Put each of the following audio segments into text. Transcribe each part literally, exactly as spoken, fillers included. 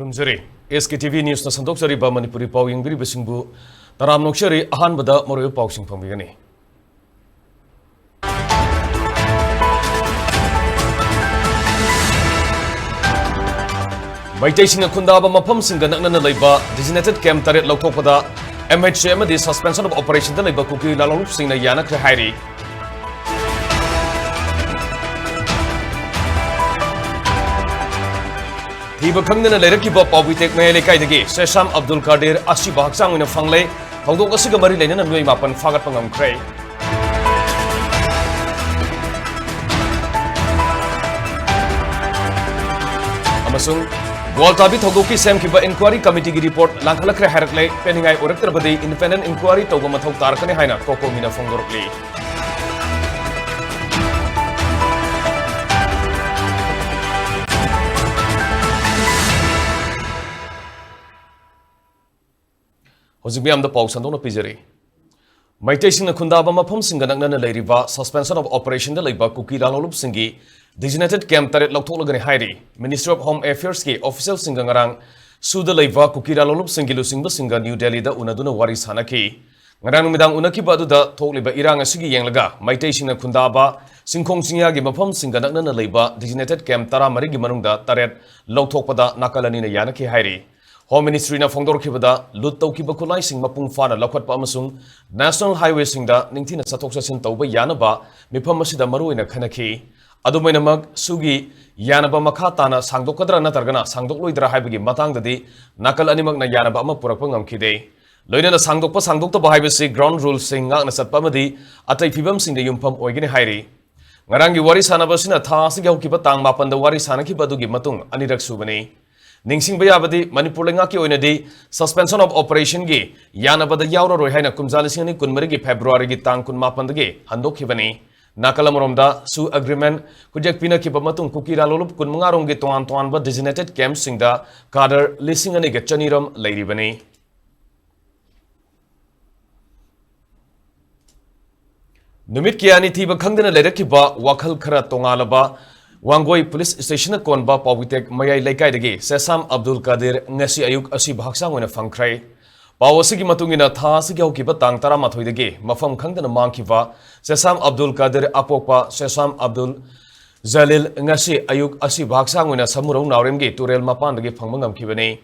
ꯈꯨꯔꯨꯝꯖꯔꯤ꯫ ꯑꯦꯁ ꯀꯦ T V ꯅ꯭ꯌꯨꯁꯅ ꯁꯟꯗꯣꯛꯆꯔꯤꯕ Manipuri ꯄꯥꯎ ꯌꯦꯡꯕꯤꯔꯤꯕꯁꯤꯡꯕꯨ ꯇꯔꯥꯝꯅ ꯑꯣꯛꯆꯔꯤ꯫ ꯑꯍꯥꯟꯕꯗ ꯃꯔꯨꯑꯣꯏꯕ ꯄꯥꯎꯁꯤꯡ ꯐꯪꯕꯤꯒꯅꯤ꯫ ꯃꯩꯇꯩꯁꯤꯡꯅ ꯈꯨꯟꯗꯥꯕ ꯃꯐꯝꯁꯤꯡꯒ ꯅꯛꯅꯅ ꯂꯩꯕ designated camp ꯇꯔꯦꯠ ꯂꯧꯊꯣꯛꯄꯗ ꯑꯦꯝ ꯑꯩꯆ ꯑꯦ ꯑꯃꯗꯤ suspension of operationꯗ ꯂꯩꯕ ꯀꯨꯀꯤ ꯂꯥꯂꯣꯡꯂꯨꯞꯁꯤꯡꯅ ꯌꯥꯅꯈ꯭ꯔꯦ ꯍꯥꯏꯔꯤ꯫ ꯊꯤꯕ ꯈꯪꯗꯅ ꯂꯩꯔꯛꯈꯤꯕ ꯄꯥꯎꯕꯤꯇꯦꯛ ꯃꯌꯥꯏ ꯂꯩꯀꯥꯏꯗꯒꯤ ꯁꯦꯁꯥꯝ ꯑꯕꯗꯨꯜ ꯀꯥꯗꯤꯔ ꯑꯁꯤꯕ ꯍꯛꯆꯥꯡ ꯑꯣꯏꯅ ꯐꯪꯂꯦ꯫ ꯊꯧꯗꯣꯛ ꯑꯁꯤꯒ ꯃꯔꯤ ꯂꯩꯅꯅ ꯃꯤꯑꯣꯏ ꯃꯥꯄꯟ ꯐꯥꯒꯠꯄ ꯉꯝꯈ꯭ꯔꯦ꯫ ꯑꯃꯁꯨꯡ ꯒ꯭ꯋꯥꯜꯇꯥꯕꯤ ꯊꯧꯗꯣꯛꯀꯤ ꯁꯦꯝꯈꯤꯕ inquiry committeeꯒꯤ report ꯂꯥꯡꯈꯠꯂꯛꯈ꯭ꯔꯦ ꯍꯥꯏꯔꯛꯂꯦ꯫ ꯄꯦꯟꯅꯤꯡꯉꯥꯏ ꯑꯣꯏꯔꯛꯇ꯭ꯔꯕꯗꯤ independent inquiry ꯇꯧꯕ ꯃꯊꯧ ꯇꯥꯔꯛꯀꯅꯤ ꯍꯥꯏꯅ ꯀꯣꯀꯣꯃꯤꯅ ꯐꯣꯡꯗꯣꯔꯛꯂꯤ꯫ ꯍꯧꯖꯤꯛ ꯃꯤꯌꯥꯝꯗ ꯄꯥꯎ ꯁꯟꯗꯣꯛꯅ ꯄꯤꯖꯔꯤ꯫ ꯃꯩꯇꯩꯁꯤꯡꯅ ꯈꯨꯟꯗꯥꯕ ꯃꯐꯝꯁꯤꯡꯒ ꯅꯛꯅꯅ ꯂꯩꯔꯤꯕ suspension of operationꯗ ꯂꯩꯕ ꯀꯨꯀꯤ ꯂꯥꯂꯣꯡꯂꯨꯞꯁꯤꯡꯒꯤ designated camp ꯇꯔꯦꯠ ꯂꯧꯊꯣꯛꯂꯒꯅꯤ ꯍꯥꯏꯔꯤ꯫ Ministry of Home Affairsꯀꯤ officialꯁꯤꯡꯒ ꯉꯔꯥꯡ ꯁꯨꯗ ꯂꯩꯕ ꯀꯨꯀꯤ ꯂꯥꯂꯣꯡꯂꯨꯞꯁꯤꯡꯒꯤ ꯂꯨꯆꯤꯡꯕꯁꯤꯡꯒ ꯅ꯭ꯌꯨ ꯗꯦꯜꯂꯤꯗ ꯎꯅꯗꯨꯅ ꯋꯥꯔꯤ ꯁꯥꯅꯈꯤ꯫ ꯉꯔꯥꯡ ꯅꯨꯃꯤꯗꯥꯡ ꯎꯅꯈꯤꯕ ꯑꯗꯨꯗ ꯊꯣꯛꯂꯤꯕ ꯏꯔꯥꯡ ꯑꯁꯤꯒꯤ ꯌꯦꯡꯂꯒ ꯃꯩꯇꯩꯁꯤꯡꯅ ꯈꯨꯟꯗꯥꯕ ꯆꯤꯡꯈꯣꯡ ꯆꯤꯡꯌꯥꯒꯤ ꯃꯐꯝꯁꯤꯡꯒ ꯅꯛꯅꯅ ꯂꯩꯕ designated camp ꯇꯔꯥꯃꯔꯤꯒꯤ ꯃꯅꯨꯡꯗ ꯇꯔꯦꯠ ꯂꯧꯊꯣꯛꯄꯗ ꯅꯥꯀꯜ ꯑꯅꯤꯅ ꯌꯥꯅꯈꯤ ꯍꯥꯏꯔꯤ꯫ Home Ministryꯅ ꯐꯣꯡꯗꯣꯔꯛꯈꯤꯕꯗ, ꯂꯨꯠ ꯇꯧꯈꯤꯕ ꯈꯨꯠꯂꯥꯏꯁꯤꯡ ꯃꯄꯨꯡ ꯐꯥꯅ ꯂꯧꯈꯠꯄ ꯑꯃꯁꯨꯡ national highwayꯁꯤꯡꯗ ꯅꯤꯡꯊꯤꯅ ꯆꯠꯊꯣꯛ ꯆꯠꯁꯤꯟ ꯇꯧꯕ ꯌꯥꯅꯕ ꯃꯤꯐꯝ ꯑꯁꯤꯗ ꯃꯔꯨꯑꯣꯏꯅ ꯈꯟꯅꯈꯤ꯫ ꯑꯗꯨꯝ ꯑꯣꯏꯅꯃꯛ, ꯁꯨꯒꯤ ꯌꯥꯅꯕ ꯃꯈꯥ ꯇꯥꯅ ꯁꯥꯡꯗꯣꯛꯀꯗ꯭ꯔꯥ ꯅꯠꯇ꯭ꯔꯒꯅ ꯁꯥꯡꯗꯣꯛꯂꯣꯏꯗ꯭ꯔꯥ ꯍꯥꯏꯕꯒꯤ ꯃꯇꯥꯡꯗꯗꯤ ꯅꯥꯀꯜ ꯑꯅꯤꯃꯛꯅ ꯌꯥꯅꯕ ꯑꯃ ꯄꯨꯔꯛꯄ ꯉꯝꯈꯤꯗꯦ꯫ ꯂꯣꯏꯅꯅ ꯁꯥꯡꯗꯣꯛꯄ ꯁꯥꯡꯗꯣꯛꯇꯕ ꯍꯥꯏꯕꯁꯤ ground ruleꯁꯤꯡ ꯉꯥꯛꯅ ꯆꯠꯄ ꯑꯃꯗꯤ ꯑꯇꯩ ꯐꯤꯕꯝꯁꯤꯡꯗ ꯌꯨꯝꯐꯝ ꯑꯣꯏꯒꯅꯤ ꯍꯥꯏꯔꯤ꯫ ꯉꯔꯥꯡꯒꯤ ꯋꯥꯔꯤ ꯁꯥꯟꯅꯕ ꯑꯁꯤꯅ ꯊꯥ ꯑꯁꯤꯒꯤ ꯍꯧꯈꯤꯕ ꯇꯥꯡ ꯃꯥꯄꯟꯗ ꯋꯥꯔꯤ ꯁꯥꯟꯅꯈꯤꯕ ꯑꯗꯨꯒꯤ ꯃꯇꯨꯡ ꯑꯅꯤꯔꯛ ꯁꯨꯕꯅꯤ꯫ ꯅꯤꯡꯁꯤꯡꯕ ꯌꯥꯕꯗꯤ, ꯃꯅꯤꯄꯨꯔ ꯂꯩꯉꯥꯛꯀꯤ ꯑꯣꯏꯅꯗꯤ suspension of operationꯒꯤ ꯌꯥꯅꯕꯗ ꯌꯥꯎꯔꯔꯣꯏ ꯍꯥꯏꯅ ꯀꯨꯝꯖꯥ ꯂꯤꯁꯤꯡ ꯑꯅꯤ ꯀꯨꯟꯃꯔꯤꯒꯤ Februaryꯒꯤ ꯇꯥꯡ ꯀꯨꯟꯃꯥꯄꯟꯗꯒꯤ ꯍꯟꯗꯣꯛꯈꯤꯕꯅꯤ꯫ ꯅꯥꯀꯜ ꯑꯃꯔꯣꯝꯗ, ꯁꯨ agreement ꯈꯨꯠꯌꯦꯛ ꯄꯤꯅꯈꯤꯕ ꯃꯇꯨꯡ ꯀꯨꯀꯤ ꯂꯥꯂꯣꯡꯂꯨꯞ ꯀꯨꯟꯃꯉꯥ ꯔꯣꯝꯒꯤ ꯇꯣꯉꯥꯟ ꯇꯣꯉꯥꯟꯕ designated campꯁꯤꯡꯗ cadre ꯂꯤꯁꯤꯡ ꯑꯅꯤꯒ ꯆꯅꯤ ꯔꯣꯝ ꯂꯩꯔꯤꯕꯅꯤ꯫ ꯅꯨꯃꯤꯠ ꯀꯌꯥꯅꯤ ꯊꯤꯕ ꯈꯪꯗꯅ ꯂꯩꯔꯛꯈꯤꯕ ꯋꯥꯈꯜ ꯈꯔ ꯇꯣꯉꯥꯜꯂꯕ ꯋꯥꯡꯒꯣꯏ ꯄꯨꯂꯤꯁ ꯁ꯭ꯇꯦꯁꯟꯅ ꯀꯣꯟꯕ ꯄꯥꯎꯕꯤꯇꯦꯛ ꯃꯌꯥꯏ ꯂꯩꯀꯥꯏꯗꯒꯤ ꯁꯦꯁꯥꯝ ꯑꯕꯗꯨꯜ ꯀꯥꯗꯤꯔ ꯉꯁꯤ ꯑꯌꯨꯛ ꯑꯁꯤꯕ ꯍꯛꯆꯥꯡ ꯑꯣꯏꯅ ꯐꯪꯈ꯭ꯔꯦ꯫ ꯄꯥꯎ ꯑꯁꯤꯒꯤ ꯃꯇꯨꯡ ꯏꯟꯅ, ꯊꯥ ꯑꯁꯤꯒꯤ ꯍꯧꯈꯤꯕ ꯇꯥꯡ ꯇꯔꯥꯃꯥꯊꯣꯏꯗꯒꯤ ꯃꯐꯝ ꯈꯪꯗꯅ ꯃꯥꯡꯈꯤꯕ ꯁꯦꯁꯥꯝ ꯑꯕꯗꯨꯜ ꯀꯥꯗꯤꯔ ꯑꯄꯣꯛꯄ ꯁꯦꯁꯥꯝ ꯑꯕꯗꯨꯜ ꯖꯂꯤꯜ ꯉꯁꯤ ꯑꯌꯨꯛ ꯑꯁꯤꯕ ꯍꯛꯆꯥꯡ ꯑꯣꯏꯅ ꯁꯃꯨꯔꯧ ꯅꯥꯎꯔꯦꯝꯒꯤ ꯇꯨꯔꯦꯜ ꯃꯄꯥꯟꯗꯒꯤ ꯐꯪꯕ ꯉꯝꯈꯤꯕꯅꯤ꯫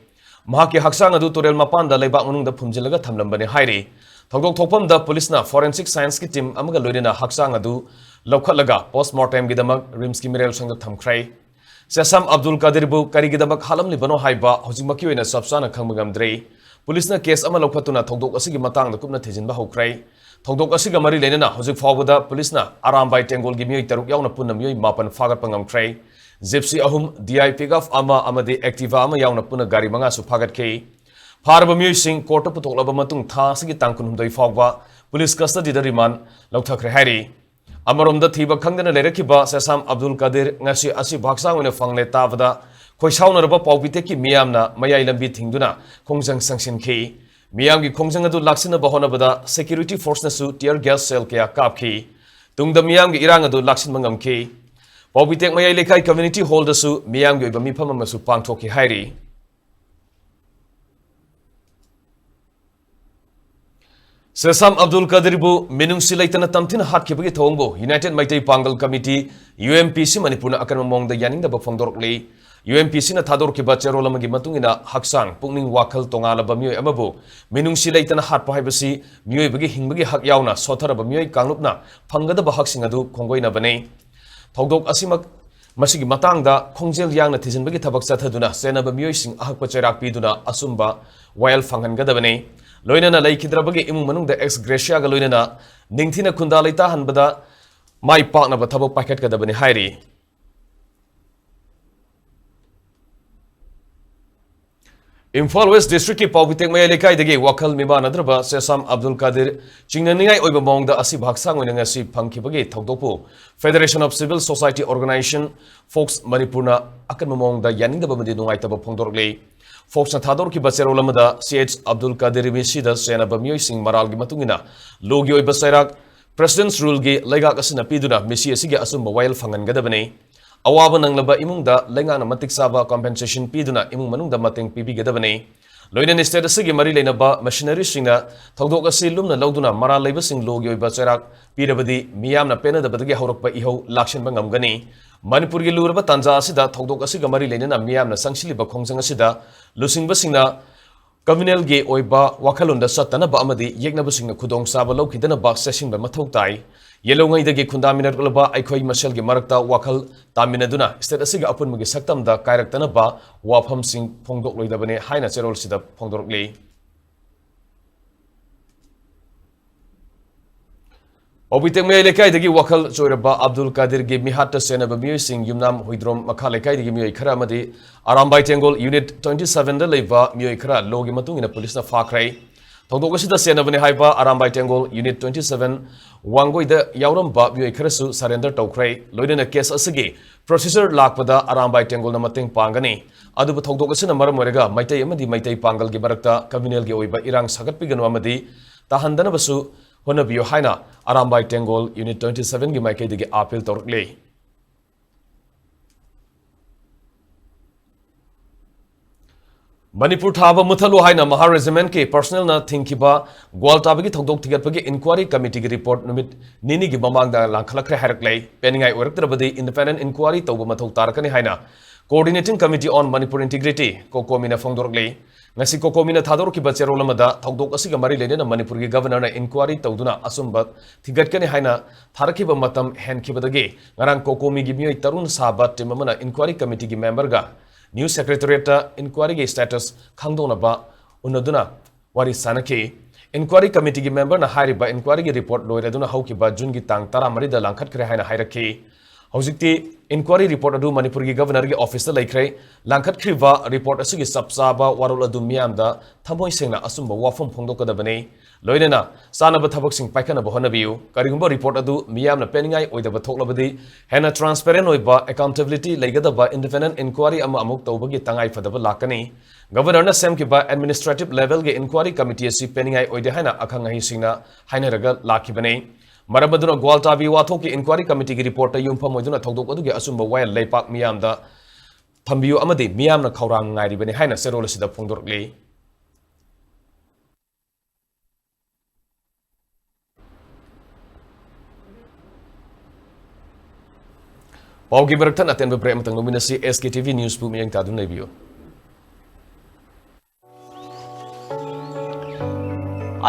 ꯃꯍꯥꯛꯀꯤ ꯍꯛꯆꯥꯡ ꯑꯗꯨ ꯇꯨꯔꯦꯜ ꯃꯄꯥꯟꯗ ꯂꯩꯕꯥꯛ ꯃꯅꯨꯡꯗ ꯐꯨꯝꯖꯤꯜꯂꯒ ꯊꯝꯂꯝꯕꯅꯤ ꯍꯥꯏꯔꯤ꯫ ꯊꯧꯗꯣꯛ ꯊꯣꯛꯐꯝꯗ ꯄꯨꯂꯤꯁꯅ forensic scienceꯀꯤ team ꯑꯃꯒ ꯂꯣꯏꯅꯅ ꯍꯛꯆꯥꯡ ꯑꯗꯨ ꯂꯧꯈꯠꯂꯒ postmortemꯒꯤꯗꯃꯛ RIMSꯀꯤ ꯃꯤꯔꯦꯜ ꯁꯪꯗ ꯊꯝꯈ꯭ꯔꯦ꯫ ꯁꯦꯁꯥꯝ ꯑꯕꯗꯨꯜ ꯀꯥꯗꯤꯔꯕꯨ ꯀꯔꯤꯒꯤꯗꯃꯛ ꯍꯥꯠꯂꯝꯂꯤꯕꯅꯣ ꯍꯥꯏꯕ ꯍꯧꯖꯤꯛꯃꯛꯀꯤ ꯑꯣꯏꯅ ꯆꯞ ꯆꯥꯅ ꯈꯪꯕ ꯉꯝꯗ꯭ꯔꯤ꯫ ꯄꯨꯂꯤꯁꯅ case ꯑꯃ ꯂꯧꯈꯠꯇꯨꯅ ꯊꯧꯗꯣꯛ ꯑꯁꯤꯒꯤ ꯃꯇꯥꯡꯗ ꯀꯨꯞꯅ ꯊꯤꯖꯤꯟꯕ ꯍꯧꯈ꯭ꯔꯦ꯫ ꯊꯧꯗꯣꯛ ꯑꯁꯤꯒ ꯃꯔꯤ ꯂꯩꯅꯅ ꯍꯧꯖꯤꯛ ꯐꯥꯎꯕꯗ ꯄꯨꯂꯤꯁꯅ ꯑꯔꯥꯝꯕꯥꯏ ꯇꯦꯡꯒꯣꯜꯒꯤ ꯃꯤꯑꯣꯏ ꯇꯔꯨꯛ ꯌꯥꯎꯅ ꯄꯨꯟꯅ ꯃꯤꯑꯣꯏ ꯃꯥꯄꯟ ꯐꯥꯒꯠꯄ ꯉꯝꯈ꯭ꯔꯦ꯫ Gypsy ꯑꯍꯨꯝ, D I pickup ꯑꯃ ꯑꯃꯗꯤ Activa ꯑꯃ ꯌꯥꯎꯅ ꯄꯨꯟꯅ ꯒꯥꯔꯤ ꯃꯉꯥꯁꯨ ꯐꯥꯒꯠꯈꯤ꯫ ꯐꯥꯔꯕ ꯃꯤꯑꯣꯏꯁꯤꯡ courtꯇ ꯄꯨꯊꯣꯛꯂꯕ ꯃꯇꯨꯡ ꯊꯥ ꯑꯁꯤꯒꯤ ꯇꯥꯡ ꯀꯨꯟꯍꯨꯝꯗꯣꯏ ꯐꯥꯎꯕ ꯄꯨꯂꯤꯁ custodyꯗ remand ꯂꯧꯊꯈ꯭ꯔꯦ ꯍꯥꯏꯔꯤ꯫ ꯑꯃꯔꯣꯝꯗ ꯊꯤꯕ ꯈꯪꯗꯅ ꯂꯩꯔꯛꯈꯤꯕ ꯁꯦꯁꯥꯝ ꯑꯕꯗꯨꯜ ꯀꯥꯗꯤꯔ ꯉꯁꯤ ꯑꯁꯤꯕ ꯍꯛꯆꯥꯡ ꯑꯣꯏꯅ ꯐꯪꯂꯦ ꯇꯥꯕꯗ ꯈꯣꯏꯁꯥꯎꯅꯔꯕ ꯄꯥꯎꯕꯤꯇꯦꯛꯀꯤ ꯃꯤꯌꯥꯝꯅ ꯃꯌꯥꯏ ꯂꯝꯕꯤ ꯊꯤꯡꯗꯨꯅ ꯈꯣꯡꯖꯪ ꯆꯪꯁꯤꯟꯈꯤ꯫ ꯃꯤꯌꯥꯝꯒꯤ ꯈꯣꯡꯖꯪ ꯑꯗꯨ ꯂꯥꯛꯁꯤꯟꯅꯕ ꯍꯣꯠꯅꯕꯗ security forceꯅꯁꯨ tear gas shell ꯀꯌꯥ ꯀꯥꯞꯈꯤ꯫ ꯇꯨꯡꯗ ꯃꯤꯌꯥꯝꯒꯤ ꯏꯔꯥꯡ ꯑꯗꯨ ꯂꯥꯛꯁꯤꯟꯕ ꯉꯝꯈꯤ꯫ ꯄꯥꯎꯕꯤꯇꯦꯛ ꯃꯌꯥꯏ ꯂꯩꯀꯥꯏ community hallꯗꯁꯨ ꯃꯤꯌꯥꯝꯒꯤ ꯑꯣꯏꯕ ꯃꯤꯐꯝ ꯑꯃꯁꯨ ꯄꯥꯡꯊꯣꯛꯈꯤ ꯍꯥꯏꯔꯤ꯫ ꯁꯦꯁꯥꯝ ꯑꯕꯗꯨꯜ ꯀꯥꯗꯤꯔꯕꯨ ꯃꯤꯅꯨꯡꯁꯤ ꯂꯩꯇꯅ ꯇꯝꯊꯤꯅ ꯍꯥꯠꯈꯤꯕꯒꯤ ꯊꯧꯑꯣꯡꯕꯨ United ꯃꯩꯇꯩ ꯄꯥꯡꯒꯜ ꯀꯃꯤꯇꯤ, UMPC ꯃꯅꯤꯄꯨꯔꯅ ꯑꯀꯟꯕ ꯃꯑꯣꯡꯗ ꯌꯥꯅꯤꯡꯗꯕ ꯐꯣꯡꯗꯣꯔꯛꯂꯤ꯫ UMPCꯅ ꯊꯥꯗꯣꯔꯛꯈꯤꯕ ꯆꯦꯔꯣꯜ ꯑꯃꯒꯤ ꯃꯇꯨꯡ ꯏꯟꯅ ꯍꯛꯆꯥꯡ, ꯄꯨꯛꯅꯤꯡ, ꯋꯥꯈꯜ ꯇꯣꯉꯥꯜꯂꯕ ꯃꯤꯑꯣꯏ ꯑꯃꯕꯨ ꯃꯤꯅꯨꯡꯁꯤ ꯂꯩꯇꯅ ꯍꯥꯠꯄ ꯍꯥꯏꯕꯁꯤ ꯃꯤꯑꯣꯏꯕꯒꯤ ꯍꯤꯡꯕꯒꯤ ꯍꯛ ꯌꯥꯎꯅ ꯁꯣꯠꯊꯔꯕ ꯃꯤꯑꯣꯏ ꯀꯥꯡꯂꯨꯞꯅ ꯐꯪꯒꯗꯕ ꯍꯛꯁꯤꯡ ꯑꯗꯨ ꯈꯣꯡꯒꯣꯏꯅꯕꯅꯤ꯫ ꯊꯧꯗꯣꯛ ꯑꯁꯤꯃꯛ, ꯃꯁꯤꯒꯤ ꯃꯇꯥꯡꯗ ꯈꯣꯡꯖꯦꯜ ꯌꯥꯡꯅ ꯊꯤꯖꯤꯟꯕꯒꯤ ꯊꯕꯛ ꯆꯠꯊꯗꯨꯅ ꯆꯦꯟꯅꯕ ꯃꯤꯑꯣꯏꯁꯤꯡ ꯑꯍꯛꯄ ꯆꯩꯔꯥꯛ ꯄꯤꯗꯨꯅ ꯑꯆꯨꯝꯕ ꯋꯥꯌꯦꯜ ꯐꯪꯍꯟꯒꯗꯕꯅꯤ꯫ ꯂꯣꯏꯅꯅ ꯂꯩꯈꯤꯗ꯭ꯔꯕꯒꯤ ꯏꯃꯨꯡ ꯃꯅꯨꯡꯗ ex gratia ꯒ ꯂꯣꯏꯅꯅ ꯅꯤꯡꯊꯤꯅ ꯈꯨꯟꯗꯥ ꯂꯩꯇꯥꯍꯟꯕꯗ ꯃꯥꯏ ꯄꯥꯛꯅꯕ ꯊꯕꯛ ꯄꯥꯏꯈꯠꯀꯗꯕꯅꯤ ꯍꯥꯏꯔꯤ꯫ ꯏꯝꯐꯥꯜ West District ꯀꯤ ꯄꯥꯎꯕꯤꯇꯦꯛ ꯃꯌꯥꯏ ꯂꯩꯀꯥꯏꯗꯒꯤ ꯋꯥꯈꯜ ꯃꯤꯃꯥꯟꯅꯗ꯭ꯔꯕ ꯁꯦꯁꯥꯝ ꯑꯕꯗꯨꯜ ꯀꯥꯗꯤꯔ ꯆꯤꯡꯅꯅꯤꯡꯉꯥꯏ ꯑꯣꯏꯕ ꯃꯑꯣꯡꯗ ꯑꯁꯤꯕ ꯍꯛꯆꯥꯡ ꯑꯣꯏꯅ ꯉꯁꯤ ꯐꯪꯈꯤꯕꯒꯤ ꯊꯧꯗꯣꯛꯄꯨ Federation of Civil Society Organisation, fox ꯃꯅꯤꯄꯨꯔꯅ ꯑꯀꯟꯕ ꯃꯑꯣꯡꯗ ꯌꯥꯅꯤꯡꯗꯕ ꯑꯃꯗꯤ ꯅꯨꯡꯉꯥꯏꯇꯕ ꯐꯣꯡꯗꯣꯔꯛꯂꯤ꯫ ꯐꯣꯛꯁꯅ ꯊꯥꯗꯣꯔꯛꯈꯤꯕ ꯆꯦꯔꯣꯜ ꯑꯃꯗ ꯁꯤ ꯑꯦꯆ ꯑꯕꯗꯨꯜ ꯀꯥꯗꯤꯔ ꯃꯤꯁꯤꯗ ꯆꯦꯟꯅꯕ ꯃꯤꯑꯣꯏꯁꯤꯡ ꯃꯔꯥꯜꯒꯤ ꯃꯇꯨꯡ ꯏꯟꯅ ꯂꯣꯒꯤ ꯑꯣꯏꯕ ꯆꯩꯔꯥꯛ, President's Rule ꯒꯤ ꯂꯩꯉꯥꯛ ꯑꯁꯤꯅ ꯄꯤꯗꯨꯅ ꯃꯤꯁꯤ ꯑꯁꯤꯒꯤ ꯑꯆꯨꯝꯕ ꯋꯥꯌꯦꯜ ꯐꯪꯍꯟꯒꯗꯕꯅꯤ꯫ ꯑꯋꯥꯕ ꯅꯪꯂꯕ ꯏꯃꯨꯡꯗ ꯂꯩꯉꯥꯛꯅ ꯃꯇꯤꯛ ꯆꯥꯕ compensation ꯄꯤꯗꯨꯅ ꯏꯃꯨꯡ ꯃꯅꯨꯡꯗ ꯃꯇꯦꯡ ꯄꯤꯕꯤꯒꯗꯕꯅꯤ꯫ ꯂꯣꯏꯅꯅ state ꯑꯁꯤꯒꯤ ꯃꯔꯤ ꯂꯩꯅꯕ missionaryꯁꯤꯡꯅ ꯊꯧꯗꯣꯛ ꯑꯁꯤ ꯂꯨꯝꯅ ꯂꯧꯗꯨꯅ ꯃꯔꯥꯜ ꯂꯩꯕꯁꯤꯡ ꯂꯣꯒꯤ ꯑꯣꯏꯕ ꯆꯩꯔꯥꯛ ꯄꯤꯔꯕꯗꯤ ꯃꯤꯌꯥꯝꯅ ꯄꯦꯟꯅꯗꯕꯗꯒꯤ ꯍꯧꯔꯛꯄ ꯏꯍꯧ ꯂꯥꯛꯁꯤꯟꯕ ꯉꯝꯒꯅꯤ꯫ ꯃꯅꯤꯄꯨꯔꯒꯤ ꯂꯨꯔꯕ ꯇꯥꯟꯖꯥ ꯑꯁꯤꯗ ꯊꯧꯗꯣꯛ ꯑꯁꯤꯒ ꯃꯔꯤ ꯂꯩꯅꯅ ꯃꯤꯌꯥꯝꯅ ꯆꯪꯁꯤꯜꯂꯤꯕ ꯈꯣꯡꯖꯪ ꯑꯁꯤꯗ ꯂꯨꯆꯤꯡꯕꯁꯤꯡꯅ communalꯒꯤ ꯑꯣꯏꯕ ꯋꯥꯈꯜꯂꯣꯟꯗ ꯆꯠꯇꯅꯕ ꯑꯃꯗꯤ ꯌꯦꯛꯅꯕꯁꯤꯡꯅ ꯈꯨꯗꯣꯡꯆꯥꯕ ꯂꯧꯈꯤꯗꯅꯕ ꯆꯦꯛꯁꯤꯟꯕ ꯃꯊꯧ ꯇꯥꯏ꯫ ꯌꯦꯜꯂꯧꯉꯩꯗꯒꯤ ꯈꯨꯟꯗꯥꯃꯤꯟꯅꯔꯛꯂꯕ ꯑꯩꯈꯣꯏ ꯃꯁꯦꯜꯒꯤ ꯃꯔꯛꯇ ꯋꯥꯈꯜ ꯇꯥꯃꯤꯟꯅꯗꯨꯅ state ꯑꯁꯤꯒꯤ ꯑꯄꯨꯟꯕꯒꯤ ꯁꯛꯇꯝꯗ ꯀꯥꯏꯔꯛꯇꯅꯕ ꯋꯥꯐꯝꯁꯤꯡ ꯐꯣꯡꯗꯣꯛꯂꯣꯏꯗꯕꯅꯤ ꯍꯥꯏꯅ ꯆꯦꯔꯣꯜꯁꯤꯗ ꯐꯣꯡꯗꯣꯔꯛꯂꯤ꯫ ꯄꯥꯎꯕꯤꯇꯦꯛ ꯃꯌꯥꯏ ꯂꯩꯀꯥꯏꯗꯒꯤ ꯋꯥꯈꯜ ꯆꯣꯏꯔꯕ ꯑꯕꯗꯨꯜ ꯀꯥꯗꯤꯔꯒꯤ ꯃꯤꯍꯥꯠꯇ ꯁꯦꯟꯅꯕ ꯃꯤꯑꯣꯏꯁꯤꯡ ꯌꯨꯝꯅꯥꯝ ꯍꯨꯏꯗ꯭ꯔꯣꯝ ꯃꯈꯥ ꯂꯩꯀꯥꯏꯗꯒꯤ ꯃꯤꯑꯣꯏ ꯈꯔ ꯑꯃꯗꯤ ꯑꯔꯥꯝꯕꯥꯏ ꯇꯦꯡꯒꯣꯜ unit twenty sevenꯗ ꯂꯩꯕ ꯃꯤꯑꯣꯏ ꯈꯔ ꯂꯣꯒꯤ ꯃꯇꯨꯡ ꯏꯟꯅ ꯄꯨꯂꯤꯁꯅ ꯐꯥꯈ꯭ꯔꯦ꯫ ꯊꯧꯗꯣꯛ ꯑꯁꯤꯗ ꯁꯦꯟꯅꯕꯅꯤ ꯍꯥꯏꯕ ꯑꯔꯥꯝꯕꯥꯏ ꯇꯦꯡꯒꯣꯜ unit twenty seven ꯋꯥꯡꯒꯣꯏꯗ ꯌꯥꯎꯔꯝꯕ ꯃꯤꯑꯣꯏ ꯈꯔꯁꯨ surrender ꯇꯧꯈ꯭ꯔꯦ꯫ ꯂꯣꯏꯅꯅ case ꯑꯁꯤꯒꯤ procedure ꯂꯥꯛꯄꯗ ꯑꯔꯥꯝꯕꯥꯏ ꯇꯦꯡꯒꯣꯜꯅ ꯃꯇꯦꯡ ꯄꯥꯡꯒꯅꯤ꯫ ꯑꯗꯨꯕꯨ ꯊꯧꯗꯣꯛ ꯑꯁꯤꯅ ꯃꯔꯝ ꯑꯣꯏꯔꯒ ꯃꯩꯇꯩ ꯑꯃꯗꯤ ꯃꯩꯇꯩ ꯄꯥꯡꯒꯜꯒꯤ ꯃꯔꯛꯇ communalꯒꯤ ꯑꯣꯏꯕ ꯏꯔꯥꯡ ꯁꯥꯒꯠꯄꯤꯒꯅꯨ ꯑꯃꯗꯤ ꯇꯥꯍꯟꯗꯅꯕꯁꯨ ꯍꯣꯠꯅꯕꯤꯌꯨ ꯍꯥꯏꯅ ꯑꯔꯥꯝꯕꯥꯏ ꯇꯦꯡꯒꯣꯜ unit twenty sevenꯒꯤ ꯃꯥꯏꯀꯩꯗꯒꯤ appeal ꯇꯧꯔꯛꯂꯤ꯫ ꯃꯅꯤꯄꯨꯔ ꯊꯥꯕ ꯃꯨꯊꯠꯂꯨ ꯍꯥꯏꯅ ꯃꯍꯥ regimentꯀꯤ personnelꯅ ꯊꯤꯡꯈꯤꯕ ꯒ꯭ꯋꯥꯜ ꯇꯥꯕꯒꯤ ꯊꯧꯗꯣꯛ ꯊꯤꯒꯠꯄꯒꯤ inquiry committeeꯒꯤ report ꯅꯨꯃꯤꯠ ꯅꯤꯅꯤꯒꯤ ꯃꯃꯥꯡꯗ ꯂꯥꯡꯈꯠꯂꯛꯈ꯭ꯔꯦ ꯍꯥꯏꯔꯛꯂꯦ꯫ ꯄꯦꯟꯅꯤꯡꯉꯥꯏ ꯑꯣꯏꯔꯛꯇ꯭ꯔꯕꯗꯤ independent inquiry ꯇꯧꯕ ꯃꯊꯧ ꯇꯥꯔꯛꯀꯅꯤ ꯍꯥꯏꯅ Coordinating Committee on Manipur Integrity, COCOMIꯅ ꯐꯣꯡꯗꯣꯔꯛꯂꯤ꯫ ꯉꯁꯤ COCOMIꯅ ꯊꯥꯗꯣꯔꯛꯈꯤꯕ ꯆꯦꯔꯣꯜ ꯑꯃꯗ ꯊꯧꯗꯣꯛ ꯑꯁꯤꯒ ꯃꯔꯤ ꯂꯩꯅꯅ ꯃꯅꯤꯄꯨꯔꯒꯤ governorꯅ inquiry ꯇꯧꯗꯨꯅ ꯑꯆꯨꯝꯕ ꯊꯤꯒꯠꯀꯅꯤ ꯍꯥꯏꯅ ꯊꯥꯔꯛꯈꯤꯕ ꯃꯇꯝ ꯍꯦꯟꯈꯤꯕꯗꯒꯤ ꯉꯔꯥꯡ COCOMIꯒꯤ ꯃꯤꯑꯣꯏ ꯇꯔꯨꯛꯅ ꯁꯥꯕ team ꯑꯃꯅ inquiry committeeꯒꯤ memberꯒ news secretariatꯇ inquiryꯒꯤ status ꯈꯪꯗꯣꯛꯅꯕ ꯎꯅꯗꯨꯅ ꯋꯥꯔꯤ ꯁꯥꯅꯈꯤ꯫ Inquiry committeeꯒꯤ memberꯅ ꯍꯥꯏꯔꯤꯕ inquiryꯒꯤ report ꯂꯣꯏꯔꯗꯨꯅ ꯍꯧꯈꯤꯕ Juneꯒꯤ ꯇꯥꯡ ꯇꯔꯥꯃꯔꯤꯗ ꯂꯥꯡꯈꯠꯈ꯭ꯔꯦ ꯍꯥꯏꯅ ꯍꯥꯏꯔꯛꯈꯤ꯫ ꯍꯧꯖꯤꯛꯇꯤ inquiry report ꯑꯗꯨ ꯃꯅꯤꯄꯨꯔꯒꯤ governorꯒꯤ officeꯇ ꯂꯩꯈ꯭ꯔꯦ꯫ ꯂꯥꯡꯈꯠꯈ꯭ꯔꯤꯕ report ꯑꯁꯤꯒꯤ ꯆꯞ ꯆꯥꯕ ꯋꯥꯔꯣꯜ ꯑꯗꯨ ꯃꯤꯌꯥꯝꯗ ꯊꯃꯣꯏ ꯁꯦꯡꯅ ꯑꯆꯨꯝꯕ ꯋꯥꯐꯝ ꯐꯣꯡꯗꯣꯛꯀꯗꯕꯅꯤ꯫ ꯂꯣꯏꯅꯅ ꯆꯥꯅꯕ ꯊꯕꯛꯁꯤꯡ ꯄꯥꯏꯈꯠꯅꯕ ꯍꯣꯠꯅꯕꯤꯌꯨ꯫ ꯀꯔꯤꯒꯨꯝꯕ report ꯑꯗꯨ ꯃꯤꯌꯥꯝꯅ ꯄꯦꯟꯅꯤꯡꯉꯥꯏ ꯑꯣꯏꯗꯕ ꯊꯣꯛꯂꯕꯗꯤ ꯍꯦꯟꯅ transparent ꯑꯣꯏꯕ, accountability ꯂꯩꯒꯗꯕ independent inquiry ꯑꯃ ꯑꯃꯨꯛ ꯇꯧꯕꯒꯤ ꯇꯉꯥꯏ ꯐꯗꯕ ꯂꯥꯛꯀꯅꯤ꯫ Governorꯅ ꯁꯦꯝꯈꯤꯕ administrative levelꯒꯤ inquiry committee ꯑꯁꯤ ꯄꯦꯟꯅꯤꯡꯉꯥꯏ ꯑꯣꯏꯗꯦ ꯍꯥꯏꯅ ꯑꯈꯪ ꯑꯍꯩꯁꯤꯡꯅ ꯍꯥꯏꯅꯔꯒ ꯂꯥꯛꯈꯤꯕꯅꯤ꯫ ꯃꯔꯝ ꯑꯗꯨꯅ ꯒ꯭ꯋꯥꯜꯇꯥꯕꯤ ꯋꯥꯊꯣꯛꯀꯤ ꯏꯟꯀ꯭ꯋꯥꯏꯔꯤ ꯀꯃꯤꯇꯤꯒꯤ ꯔꯤꯄꯣꯔꯠꯇ ꯌꯨꯝꯐꯝ ꯑꯣꯏꯗꯨꯅ ꯊꯧꯗꯣꯛ ꯑꯗꯨꯒꯤ ꯑꯆꯨꯝꯕ ꯋꯥꯌꯦꯜ ꯂꯩꯄꯥꯛ ꯃꯤꯌꯥꯝꯗ ꯊꯝꯕꯤꯌꯨ ꯑꯃꯗꯤ ꯃꯤꯌꯥꯝꯅ ꯈꯧꯔꯥꯡ ꯉꯥꯏꯔꯤꯕꯅꯤ ꯍꯥꯏꯅ ꯆꯦꯔꯣꯜ ꯑꯁꯤꯗ ꯐꯣꯡꯗꯣꯔꯛꯂꯤ꯫ ꯄꯥꯎꯒꯤ ꯃꯔꯛꯇ ꯑꯇꯦꯟꯕ ꯕ꯭ꯔꯦꯛ ꯑꯃꯇꯪ ꯂꯧꯃꯤꯟꯅꯁꯤ꯫ ꯑꯦꯁ ꯀꯦ ꯇꯤ ꯚꯤ ꯅ꯭ꯌꯨꯁꯄꯨ ꯃꯤꯠꯌꯦꯡ ꯇꯥꯗꯨꯅ ꯂꯩꯕꯤꯌꯨ꯫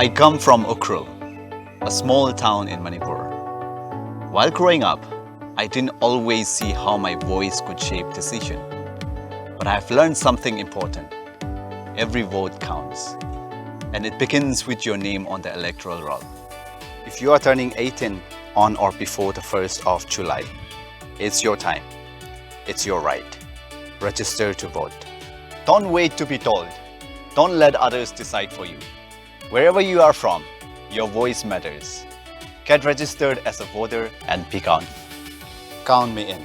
I come from Ukhrul, a small town in Manipur. While growing up, I didn't always see how my voice could shape decision. But I've learned something important. Every vote counts. And it begins with your name on the electoral roll. If you are turning eighteen on or before the first of July, it's your time. It's your right. Register to vote. Don't wait to be told. Don't let others decide for you. Wherever you are from, your voice matters. Get registered as a voter and be counted. Count me in.